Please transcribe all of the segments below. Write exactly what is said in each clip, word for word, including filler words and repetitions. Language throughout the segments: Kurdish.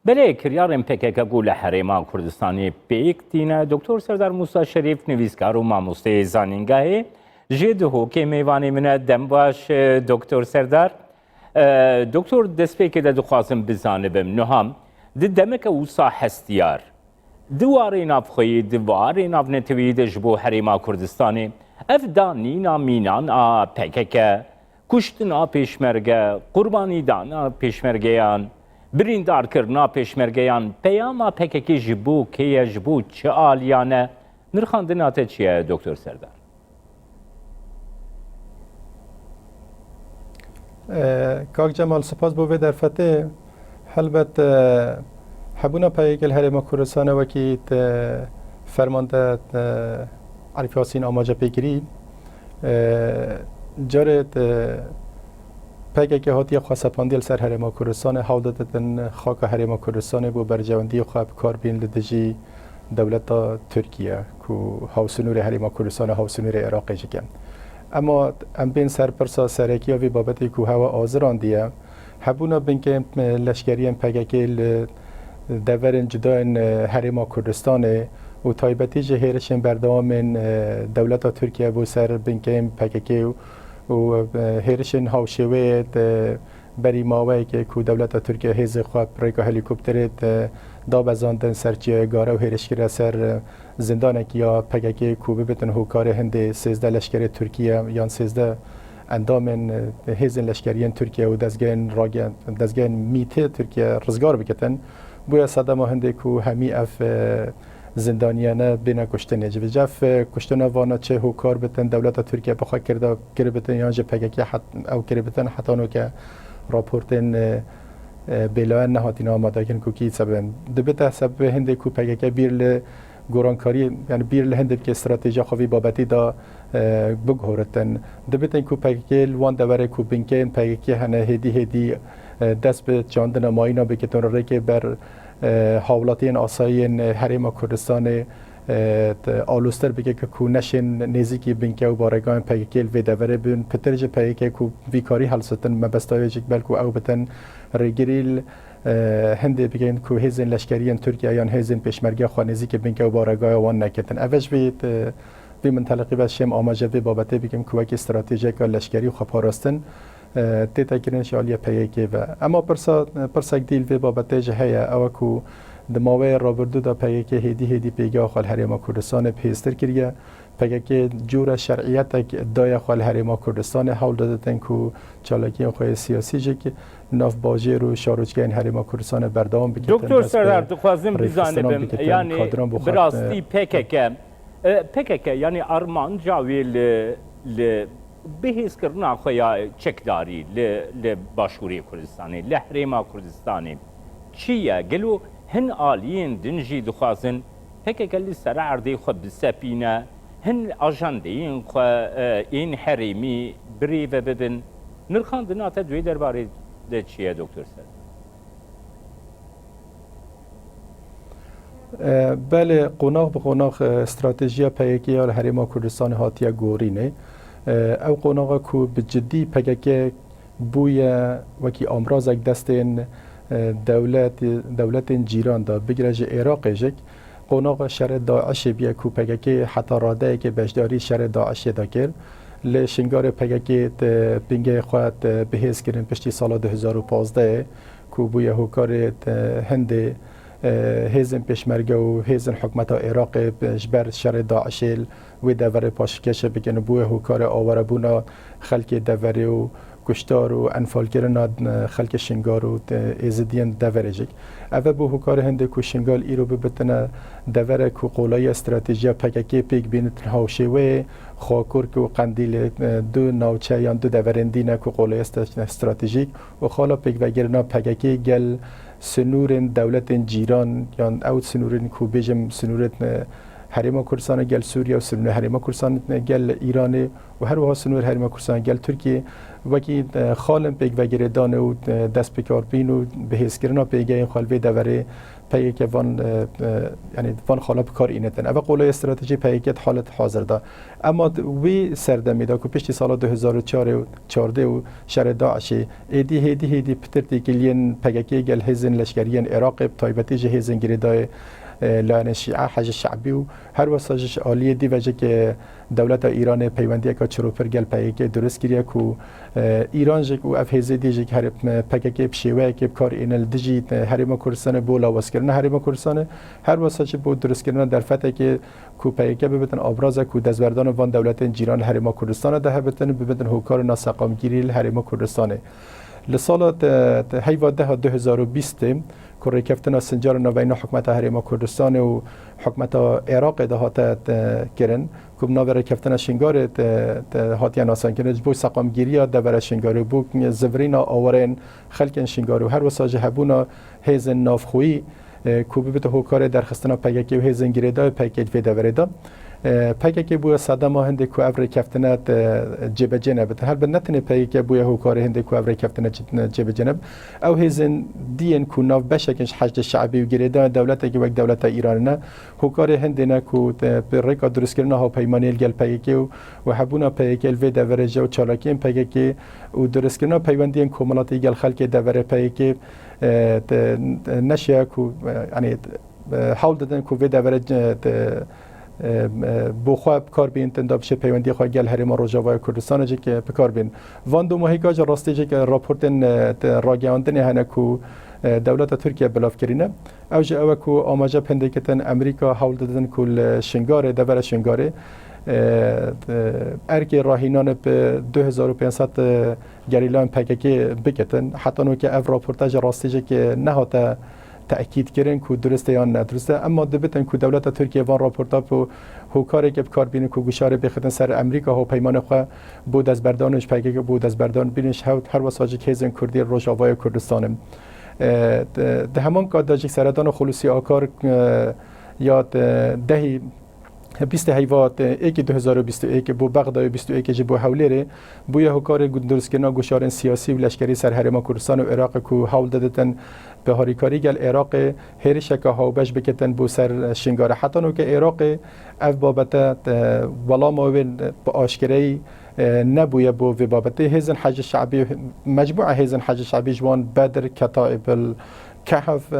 Belê, kiryarên P K K ku li Herêma Kurdistanê pêk tîne, Doktor Serdar Musa Şerîf, nivîskar û mamosteyê zanîngehê, ji Duhokê mêvanê min e. Dem baş, e, Doktor Serdar. E, Doktor, destpêkê de dixwazim bizanibim, nuha di demeke wisa hestiyar, di warê navxweyî, di warê navneteweyî de ji bo Herêma Kurdistanê, ev danîna mînan a P K K, kuştina pêşmerge, qurbanîdana pêşmergeyan, birîndarkirina pêşmergeyan, peyama P K K ji bo kê ye, ji bo çi aliyan e? Nirxandina te çi ye, Doktor Serdar? E, Kak Cemal, spas bo vê derfetê. Helbet, e, hebûna P Y K li Herêma Kurdistanê wekî te fermande, e, Arîf Yasîn amaje pê kirî. E, carê te P K K hatiye xwe sepandî li ser Herêma Kurdistanê, hewl didin xaka Herêma Kurdistanê bo berjewendiyê xwe bi kar bîn li dijî dewleta Tirkiye ku hawsînorê Herêma Kurdistanê, hawsînorê Iraqê jike. Ema em bên ser pirsa serekiya vê babetê ku hewe azirandiye, hebûna binkeyên leşkeriyên P K K li deverên cudayên Herêma Kurdistanê û taybetî ji hêrişên berdewamên dewleta Tirkiye bo ser binkeyên P K K û û, e, hêrişên hawşêweyê di berî maweyekê ku dewleta Tirkiye hêzê xwe bi rêka helîkopterê di dabezandin ser Çiyayê Gare û hêrişkirine ser, e, zindanekî ya P K K ku bibitin hokarê hindê sêzdeh leşkerê Tirkiye yan sêzdeh endamên, e, hêzên leşkeriyên Tirkiye û dezgehên rage-, dezgehên mîtê Tirkiye rizgar bikitin. Bûye sedema hindê ku hemî ev, e, zindaniyane bêne kuştinê. Ji vê ev, e, kuştina vana çi hokar bitin, dewleta Tirkiye bi xwe kirda, kiribitin yan ji P K K het-, ew kiribitin, heta noke raportên, e, e, bêlayan nehatine amadekirin ku kî sebin. Dibite sebebê hindê ku P K K bîr li gorankarî, yani bîr li hindê bike stratejiya xwe vî babetî da, e, biguhoritin. Dibitin ku P K K li wan deverê ku binkeyên P K K hene hêdî hêdî, e, dest bi çandina mayîna bikitin rêkê ber, e, hawlatiyên asayiyên, e, Herêma Kurdistanê, e, te-, aloztir bike ku neşên nêzîkî binke û baregahên P K K li vê deverê bin. Pitir ji P K K ku vî karî helsitin, mebesta wê jî belku ew bitin rêgirî li, e, hindê bikin ku hêzên leşkeriyên Tirkiye yan hêzên pêşmerge xwe nêzîkî binke û baregaha wan neketin. Ev e ji vê, e, vê minteleqî ve şêm amaje vê babetê bikim ku wekî stratejiyeke leşkerî xwe parastin, e, tête kirin ji aliyê P Y K ve. Ema pirsa, pirsek dî li vê babetê jî heye, ew e ku di maweyê rabirdû de P Y K hêdî hêdî pêgeha xwe li Herêma Kurdistanê bihêztir kiriye. P K K cûre şer'iyetek daye xwe li Herêma Kurdistanê, hewl didin ku çalakiyên xwe yê siyasî jî ki nav bajêr û şarocgehên Herêma Kurdistanê berdewam bikin. Doktor Serdar, dixwazim bizanibim, yani bi rastî P K K, e, P K K, yani armanca wê li, li bihêzkirina xwe ya çekdarî li, li Başûrê Kurdistanê, li Herêma Kurdistanê çi ye? Gelo hin aliyên din jî dixwazin P K K li ser erdê xwe bisepîne, hin ajandeyên xwe, e, ên herêmî birêve bibin? Nirxandina te di wê derbarê de çi ye, Doktor Serdar? E, belê, qonax bi qonax, e, stratejiya P Y K ya li Herêma Kurdistanê hatiye gorînê. E, ew qonaxa ku bi cidî P K K bûye wekî amrazek destên, e, dewlet, dewletên cîran de, bigire ji Iraqê jî. Qonaxa şerê DAIŞê bûye ku P K K heta radeyekê beşdarî şerê DAIŞê de kir. Li Şingalê P K K te bingehê xwe te bihêz kirin piştî sala du hezar û pazdehê ku bûye hokarê te hindê, e, hêzên pêşmerge û hêzên hikûmeta Iraqê ji ber şerê DAIŞê wê deverê paşkêşê bikin û bûye hokarê awarebûna xelkê deverê û kuştar û enfalkirina, e, xelkê Şingal û, e, Êzidiyên deverê jî. Ev e bû hokarê hindê ku Şingal îro bibitine deverek ku qolayiya stratejiya P K K pêk bînitin hawşêweyê Xakurk û Qendîlê, e, du navçe yan du deverên dî ne ku qolayiya stra-, stratejîk û xala pêkvegirina P K K gel sinûrên dewletên cîran yan ew sinûrên ku bêjim sinûrên, e, Herêma Kurdistanê gel Sûriye û sînorê Herêma Kurdistanê gel Îranê û her wiha sînorê Herêma Kurdistanê gel Tirkiyê wekî, e, xalên pêkvegirêdanê û, e, destbikarbîn û bihêzkirina pêgehên xwe li vê deverê P Y K van, e, e, yanî van xala bi kar înitin. Ev e qolaya stratejî P Y K di halet hazir de. Ema wî serdemê de ku piştî sala du hezar û çardeh û şerê DAIŞê, êdî hêdî hêdî pitir têkiliyên P K K gel hêzên leşkeriyên Iraqê, bi taybetî jî hêzên girêdayê, e, layenên Şîe, Heşd Şe'bî û her wesa jî ji aliyê dî ve jî ke dewleta Îranê peywendiyeke çirûpir gel P Y K durust kiriye ku, e, Îran jî û ev hêzê dî jî herê P K K bi şêweyekê bi kar êne li dijî, e, Herêma Kurdistanê bo lawazkirina Herêma Kurdistanê, her wesa jî bo durustkirina derfetekê ku P Y K bibitin abraza ku destberdana van dewletên cîran li Herêma Kurdistanê de hebitin, bibitin hokarê naseqamgirî li Herêma Kurdistanê. Li sala te, te heyva deha du hezar û bîstê ku rêkeftina sincara navbeyna hikûmeta Herêma Kurdistanê û hikûmeta Iraqê de hate, te, kirin, ku bi navê rêkeftina Şingarê te, te hatiye nasankirin, ji bo seqamgiriya devera Şingarê, bo zivirîna awareyên xelkên Şingarê û her wisa jî hebûna hêzên navxweyî, e, ku bibite hokarê derxistina P K K û hêzên girêdayê P K K di vê deverê de. E, P K K bûye sedema hindê ku ev rêkeftine te cêbecê nebite. Helbet ne tenê P K K bûye hokarê hindê ku ev rêkeftine cê-, cêbecê nebit. Ew hêzên diyên ku nav beşekin ji Heşdê Şe'bî û girêdayên dewletekî wek dewleta Îranê ne, hokarê hindê ne ku te bi rêka durustkirina hawpeymaniyê li gel P K K û, û hebûna P K K li vê deverê jî û çalakiyên P K K û durustkirina peywendiyên komelatî gel xelkê deverê P K K e, te, neşiya ku, e, yanî, e, hewl didin ku vê devere, e, te, e, e, bo xwe bi kar bînin, da bişê peywendiyê xwe gel Herêma Rojavayê Kurdistanê jî ke bi kar bînin. Van domahîka jî rastî jî ke raportên, e, te, ragihandinê hene ku, e, dewleta Tirkiye belav kirîne. Ew jî ew e ku amaje pindê kitin Amerîka hewl didin ku li Şingarê, devera Şingarê, e, e, erkê rahînanê bi du hezar û pênc sed gerîlayên P K K bigitin. Heta nûke ev raporta jî rastî jî ke nehate tekîd kirin ku durist e yan ne durist e. Ema dibitin ku dewleta Tirkiye van raporta bo hokareke bi kar bînin ku guşarê bixîtin ser Amerîka hawpeymanê xwe bo destberdan û ji P K K bo destberdan bînin ji hew-, her wesa jî hêzên Kurdî Rojavayê Kurdistanê. E, di, di heman kat de jî seredana Xulûsî Akar, e, ya di dehî bîstê heyva êkê du hezar û bîst û êkê bo Bexdayê, bîst û êkê jî bo Hewlêrê, bûye hokarê gu-, durustkirina guşarên siyasî û leşkerî ser Herêma Kurdistan û Iraqê ku hewl diditin bi harîkarî gel Iraqê hêrişeke hawbeş bikitin bo ser Şingarê. Heta nûke Iraqê ev babete, e, welama wê bi aşkereyî, e, nebûye bo vê babetê. Hêzên Heşdê Şe'bî, mecmûa hêzên Heşdê Şe'bî ji wan Bedr, Ketaîbil Kehf,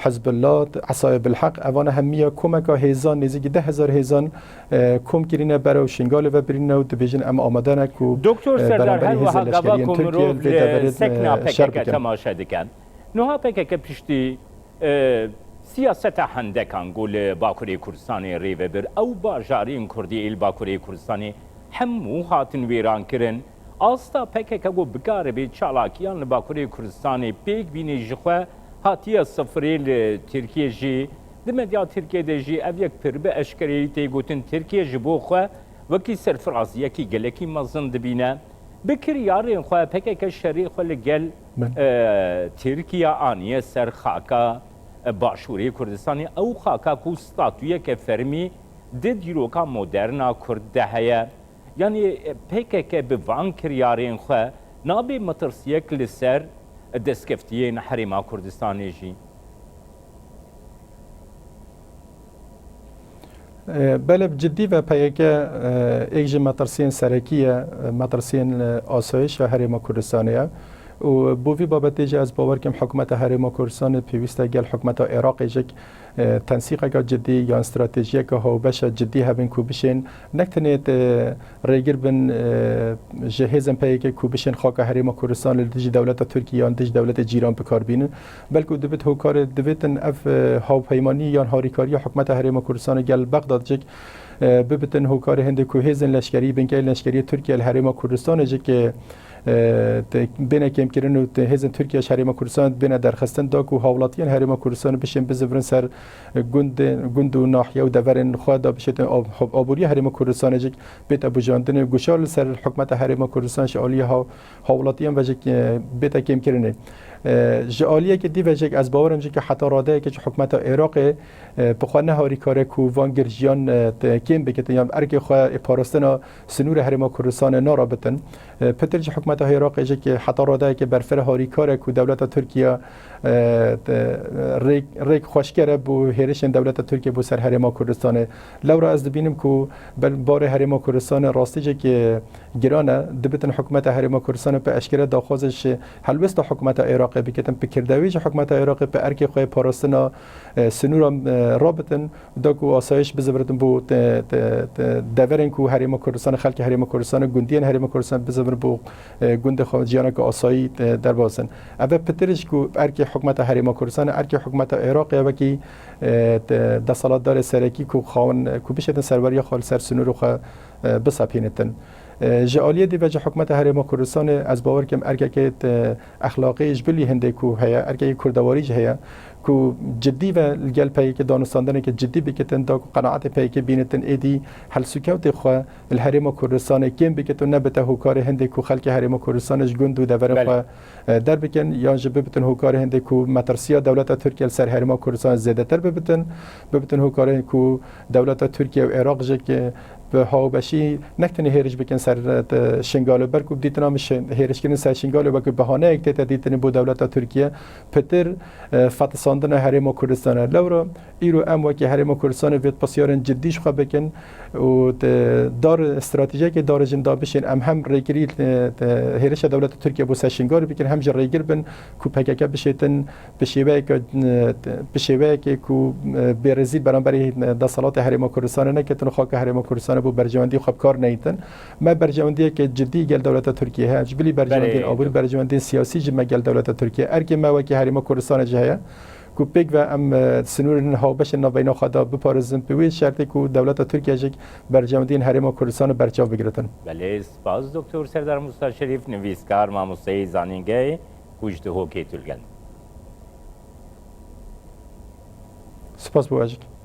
Hizbullah, Esayê Bilheq, evana hemiya komeka hêzan nêzîkî deh hezar hêzan, e, kom kirîne berew Şingalê ve birîne û dibêjin em amade ne ku, Doktor e, Serdar, beramberî her hêzên wiha gava leşkeriyên ku Tirkiye mirov vê li deverê, sekna e, şer P K K bikin. Temaşe dikin. Niha P K K piştî, e, siyaseta hendekan ku li Bakurê Kurdistanê rê ve bir, ew bajarên Kurdî ê li Bakurê Kurdistanê hemû hatin wêran kirin. Asta P K K ku bikaribe çalakiyan li Bakurê Kurdistanê pêk bîne ji xwe hatiye sifirê li Tirkiye jî. Di medya Tirkiye de jî ev yek pir bi eşkereyî tê gotin, Tirkiye ji bo xwe wekî serfiraziyekî gelekî mezin dibîne. Bi kiryarên xwe P K K şerê xwe li gel, Min. e, Tirkiye aniye ser xaka, e, Başûrê Kurdistanê, ew xaka ku statuyeke fermî di dîroka moderna Kurd de heye. Yanî, e, P K K bi van kiryarên xwe nabe metirsiyek li ser destkeftiyên Herêma Kurdistanê jî? E, belê bi cidî ve P Y K, e, êk ji metirsiyên serekî ye, e, metirsiyên, e, asayişa Herêma Kurdistanê ye. Û bo vî babetê jî ez bawer kim hikûmeta Herêma Kurdistanê pêwîst e gel hikûmeta Iraqê jî, e, tensîqeka cidî yan stratejiyeke hawbeşa cidî hebin ku bişên nek tenê te rêgir bin, e, ji hêzên P Y K ku bişên xaka Herêma Kurdistanê li dijî dewleta Tirkiyê yan dijî dewletê cîran bi kar bînin. Belku divêt hokarê, divêtin ev, e, hawpeymanî yan harîkariya hikûmeta Herêma Kurdistanê gel Bexdad jî, e, bibitin hokarê hindê ku hêzên leşkerî, bingehên leşkerî Tirkiye li Herêma Kurdistanê jî ke, e, te-, bêne kêmkirin û te-, hêzên Tirkiye ji Herêma Kurdistanê bêne derxistin da ku hawlatiyên Herêma Kurdistanê bişên bizivirin ser, e, gundên, gund û nahiye û deverên xwe da bişêtin ab-, ab-, aboriya Herêma Kurdistanê jî bête bujandinê û guşar li ser hikûmeta Herêma Kurdistan ji aliyê haw-, hawlatiyan ve jî, e, bête kêmkirinê. E, ji aliyekê dî ve jî ez bawer im jî ke heta radeyekê ji hikûmeta Iraqê, e, bi xwe ne harîkar e ku van girjiyan, e, te-, kêm bikitin yan erkê xwe ê parastina sinûrê Herêma Kurdistanê narabitin. E, pitir ji hikûmeta Iraqê jî ke heta radeyekê berfireh harîkar e ku dewleta Tirkiye, e, te-, rêk, rêk xweşker e bo hêrişên dewleta Tirkiye bo ser Herêma Kurdistanê. Lewra ez dibînim ku bel barê Herêma Kurdistanê rastî jî ke giran e, dibitin hikûmeta Herêma Kurdistanê bi eşkere daxwazê ji helwesta hikûmeta Iraqê bikitin, bi kirdewî ji hikûmeta Iraqê bi erkê xwe yê parastina, e, sinûra, e, rabitin, da ku asayîş biziviritin bo te-, te-, te-, deverên ku Herêma Kurdistanê, xelkê Herêma Kurdistanê, gundiyên Herêma Kurdistanê bizivir bo, e, gundê xwe jiyaneke asayî, e, derbas in. Ev e pitir ji ku erkê hikûmeta Herêma Kurdistanê, erkê hikûmeta Iraqê wekî, e, te-, deselatdarê serekî ku xawin, ku bişêtin serweriya xwe li ser sinûrê xwe, e, bisepînitin. E, ji aliyê dî ve ji hikûmeta Herêma Kurdistanê ez bawer kim erkekê te-, exlaqî ji bilî hindê ku heye, erkekê kurdewarî jî heye, ku cidî ve li gel P Y K danûstandineke cidî bikitin, da ku qenaetê P Y K bînitin, êdî helsûkewtê xwe li Herêma Kurdistanê kêm bikitin û nebite hokarê hindê ku xelkê Herêma Kurdistanê ji gund û deverên Belê. xwe, e, derbikin, yan jî bibitin hokarê hindê ku metirsiya dewleta Tirkiye li ser Herêma Kurdistanê zêdetir bibitin, bibitin hokarê ku dewleta Tirkiye û Iraq jî ke bi hawbeşî nek tenê hêriş bikin ser, e, te-, Şingalê, belkû bi dîtina min şi-, hêrişkirin ser Şingalê wekî bihaneyek tête dîtinê bo dewleta Tirkiye, pitir, e, fetisandina Herêma Kurdistanê. Lewra îro em wekî Herêma Kurdistanê vê pisyarên cidî ji xwe bikin û te-, dar, stratejiyekê dar jin da bişên em hem rêgirî, e, te-, hêrişa dewleta Tirkiye bo ser Şingalê bikin, hem jî rêgir bin ku P K K bişêtin bi şêweyeke, e, bi şêweyekê ku, e, bêrezîl beramberî, e, desthilatê Herêma Kurdistanê neketin û xaka Herêma Kurdistanê bo berjewendî xwe bi kar neytin. Me berjewendiyeke cidî gel dewleta Tirkiye heye. Ji bilî berjewendiyên Belê, abûrî, do- berjewendiyên siyasî jî me gel dewleta Tirkiye. Erkê me wekî Herêma Kurdistanê jî heye ku pêk ve em, e, sinûrên hawbeşên navbeyna xwe de biparêzin, bi wê şertê ku dewleta Tirkiye jî berjewendiyên Herêma Kurdistanê berçav bigiritin. Belê, spas Doktor Serdar Musa Şerîf, nivîskar, mamosteyê zanîngehê ku ji Dihokê tu li gel. Spas bo ejik.